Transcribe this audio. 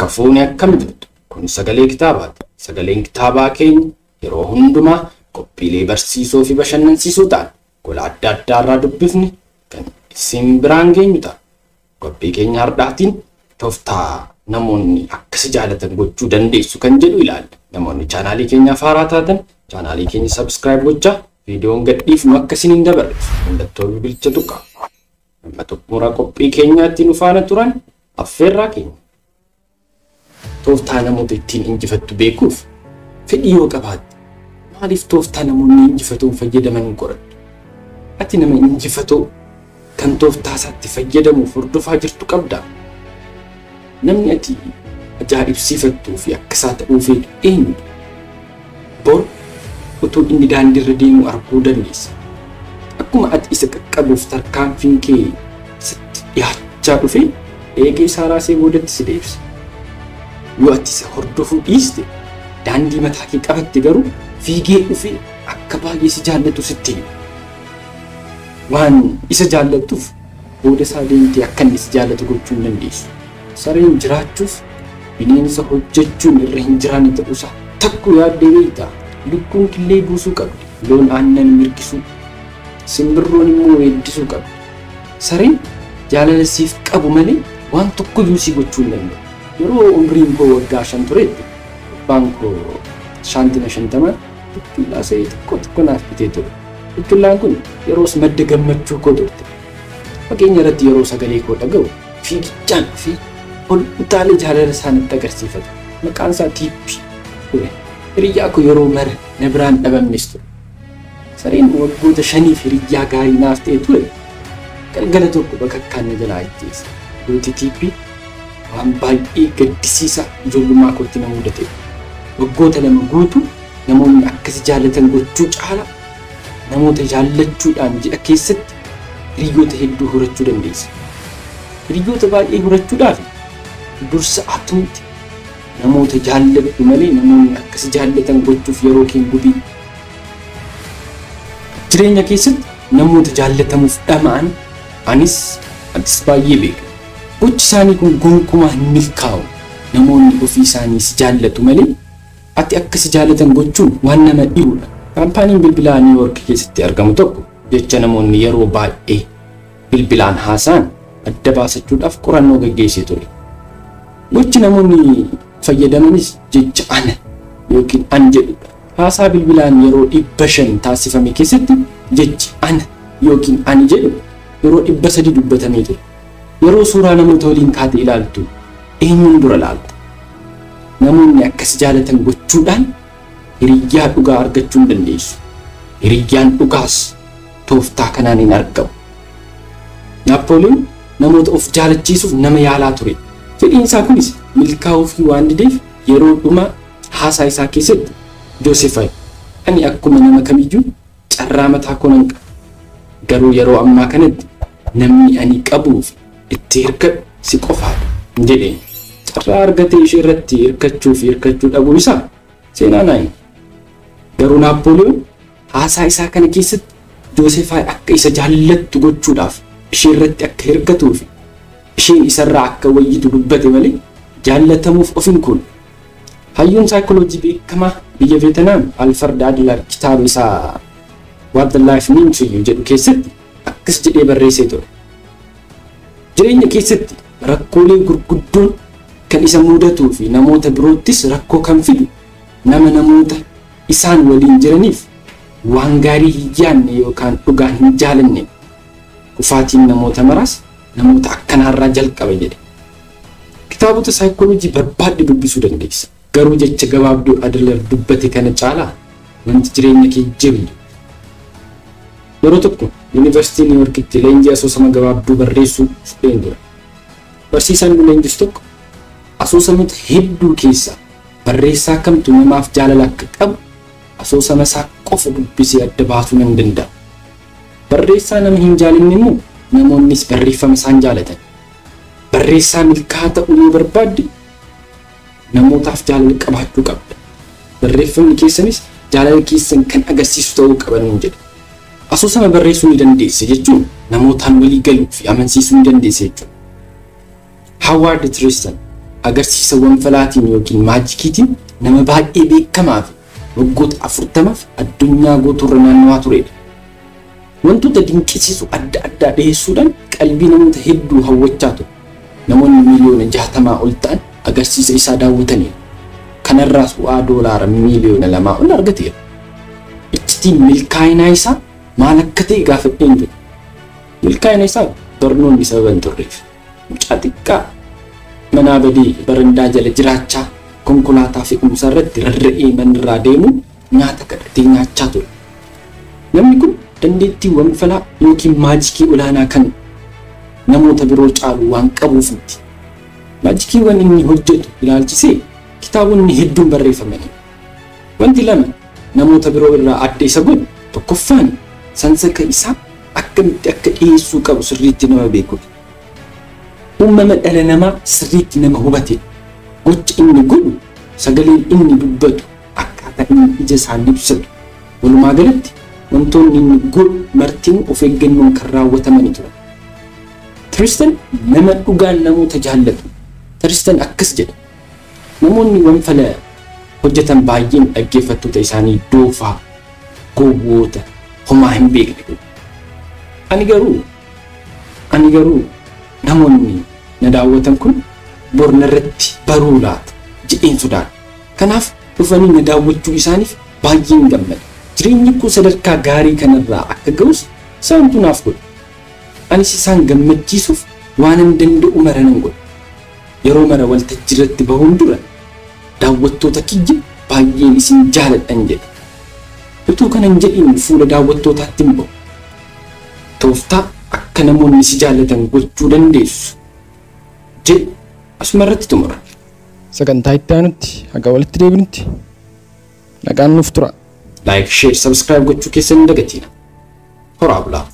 Harka fuunee akkam jirtu? Kun sagalee kitaabaati. Sagaleen kitaabaa keenya yeroo hundumaa qophiilee barsiisoo fi bashannansiisoo ta'an gola adda addaa irraa dubbifne kan isin biraan geenyu ta'a. Qophii keenya hardhaatiin tooftaa namoonni akka si jaalatan gochuu dandeessu kan jedhu ilaalla. Namoonni chaanaalii keenyaaf haaraa taatan chaanaalii keenya subscribe gochaa viidiyoon gadhiifnu akka isin hin dabarre mallattoo bilbilicha tuqaa. Amma xumura qophii keenyaatti nu faana turan affeerraa keenya. Tooftaa namoota ittiin injifattu beekuuf fedhii yoo qabaatte maaliif tooftaa namoonni injifatoon fayyadaman hin qorattu? Ati nama injifatoo kan tooftaa isaatti fayyadamuuf hordofaa jirtu qabdaa? Namni ati ajaa'ibsiifattuu fi akka isaa ta'uu feetu eenyudha? Bor utuu inni daandiirra deemu arguu dandeessa. Akkuma ati isa qaqqabuuf tarkaanfiin kee sitti dhiyaachaa dhufe eegee isaa raasee boodatti si deebisa. Yoo ati isa hordofuu dhiiste daandii mataa kee qabatte garuu fiigee dhufee akka baay'ee si jaallatu sitti hima. Waan isa jaallattuuf booda isaa deemtee akka inni si jaallatu gochuu hin dandeessu. Sareen jiraachuuf bineensa hojjechuun irra hin jiraanne ta'uusaa takku yaaddee beektaa? Lukkuun killee buusuu qabdi, loon aannan mirgisuu, simbirroon immoo weeddisuu qabdi. Sareen jaalala siif qabu malee waan tokkoyyuu si gochuu hin danda'u. Yeroo umriin koo waggaa 5 turetti abbaan koo shaantima 50 buchullaa sa'ee xiqqoo xiqqoo naaf bitee ture. Buchullaan kun yeroos madda gammachuu koo turte. Fageenya irratti yeroo sagalee koo dhaga'u fiigichaan dhufee ol utaalee jaalala isaa natti agarsiifata. Maqaan isaa Tiippi ture. Hiriyyaa koo yeroo mara na biraan dhabamnes ture. Sareen waggoota 5 hiriyyaa gaarii naaf ta'e ture. Galgala tokko bakakkaan na jalaa ajjeese. Duuti Tiippi waan baay'ee gaddisiisaa ijoollummaa kootti na mudate. Waggoota 2 guutuu namoonni akkasi jaallatan gochuu caala namoota jaallachuudhaan ji'a keessatti hiriyoota hedduu horachuu dandeessa. Hiriyoota baay'ee horachuudhaaf dursa atumti namoota jaalladhu malee namoonni akkasi jaallatan gochuuf yeroo kee hin gubiin. Jireenya keessatti namoota jaallatamuuf dhama'an anis atis baay'ee beekna. Gochi isaanii kun gonkumaa hin milkaa'u. Namoonni ofii isaanii si jaallatu malee ati akka si jaallatan gochuun waan nama dhibudha. Kaampaaniin bilbilaa Niw Yoork keessatti argamu tokko jecha namoonni yeroo baay'ee bilbilaan haasa'an adda baasachuudhaaf qorannoo gaggeessee ture. Gochi namoonni fayyadamanis jecha ana yookiin an jedhudha. Haasaa bilbilaan yeroo 500 taasifame keessatti jechi ana yookiin ani jedhu yeroo 300 dubbatamee ture. Yeroo suuraa namoota waliin kaate ilaaltu eenyuun dura ilaalta? Namoonni akkas jaalatan gochuudhaan hiriyyaa dhugaa argachuu hin dandeessu. Hiriyyaan dhugaas tooftaa kanaan hin argamu. Naappooliyoon namoota of jaalachiisuuf nama yaalaa ture. Fedhiin isaa kunis milkaa'uu fi waan dideef yeroo dhumaa haasaa isaa keessatti Joosefaayi, ani akkuma nama kamiyyuu carraa mataa koo nan qaba. Garuu yeroo ammaa kanatti namni ani qabuu fi itti hirkadhu si qofaadha jedheen. Carraa argatee ishee irratti hirkachuu fi hirkachuu dhabuu isaa seenaa naa hima. Garuu Naappooliyoon haasaa isaa kana keessatti Joosefaayi akka isa jaallattu gochuudhaaf ishee irratti akka hirkatuu fi isheen isarraa akka wayyitu dubbate malee jaallatamuuf of hin kuune. Hayyuun saayikooloojii beekamaa biyya Veetinaam Alfred Adler kitaaba isaa What the Life Means to You jedhu keessatti akkas jedhee barreessee ture. Jireenya keessatti rakkoolee gurguddoon kan isa mudatuu fi namoota biroottis rakkoo kan fidu nama namoota isaan waliin jiraniif waan gaarii hin yaadne yookaan dhugaa hin jaalanne. Kufaatiin namoota maraas namoota akkanaarraa jalqaba jedhe. Kitaabota saayikooloojii barbaadde dubbisuu dandeessa. Garuu jecha gabaabduu Adler dubbate kana caalaa wanti jireenya kee jiru. Yeroo tokko Yuunivarsiitii Niw Yoorkitti leenjii asoosama gabaabduu barreessuu fudheen ture. Barsiisaan nu leenjisu tokko asoosamoota hedduu keessaa barreessaa kamtu namaaf jaalala akka qabu asoosama isaa qofa dubbisee adda baasuu nan danda'a. Barreessaa nama hin jaalanne immoo namoonnis barreeffama isaan jaalatan. Barreessaa milkaa'aa ta'uu yoo barbaadde namootaaf jaalala qabaachuu qabda. Barreeffamni keessanis jaalala keessan kan agarsiisu ta'uu qaba nuun jedhe. Asoosama barreessuu ni dandeesse jechuun namootaan walii galuu fi amansiisuu ni dandeesse jechuudha. Howard Tristan agarsiisa wanfalaatiin yookiin maajikiitiin nama baay'ee beekamaa fi waggoota 40f addunyaa guutuurra naannawaa turedha. Wantoota dinqisiisu adda addaa dhiyeessuudhaan qalbii namoota hedduu hawwachaa ture. Namoonni miiliyoona 60 ol ta'an agarsiisa isaa daawwataniiru. Kanarraas bu'aa doolaara miiliyoona 2 ol argateera. Iccitiin milkaa'ina isaa maal akka ta'e gaafadheen ture. Milkaa'ina isaa barnoonni sababa hin turreef. Mucaa xiqqaa manaa badee barandaa jala jiraachaa konkolaataa fe'umsaa irratti rarra'ee manarraa deemuun nyaata kadhatee nyaachaa ture. Namni kun dandeettii wanfalaa yookiin maajikii olaanaa kan namoota biroo caalu waan qabuuf miti. Maajikiiwwan inni hojjetu ilaalchisee kitaabonni hedduun barreeffamanii. Wanti lama namoota biroo irraa adda isa godhu tokkoffaan sansaka isaa akkamitti akka dhiyeessuu qabu sirriitti nama beekudha. Uumama dhala namaa sirriitti nama hubate. Gocha inni godhu, sagaleen inni dubbatu, akkaataa inni ija isaa ibsatu. Walumaa galatti wantoonni inni godhu martiin of eeggannoon kan raawwatamanii turan. Tristan nama dhugaan namoota jaallatu. Tristan akkas jedha. Namoonni wanfala hojjetan baay'een dhaggeeffattoota isaanii doofaa, gowwoota, homaa hin beekne. Ani garuu namoonni na daawwatan kun borna irratti baruu laata jedheen sodaadha. Kanaaf dhufanii na daawwachuu isaaniif baay'een gammada. Jireenyi koo sadarkaa gaarii kanarraa akka ga'us isaantu naaf godha. Anis isaan gammachiisuuf waan hin danda'u mara nan godha. Yeroo mara waltajjii irratti bahuun dura daawwattoota kiyya baay'een isin jaaladhan jedha. Utuu kana hin jedhin fuula daawwattootaatti hin ba'u. Tooftaa akka namoonni si jaallatan gochuu dandeessu jedhu asuma irratti xumura. Sagantaa itti aanutti haga walitti deebinutti nagaan nuuf tura. Like, share, subscribe gochuu keessan hin dagatina. Horaa bulaa.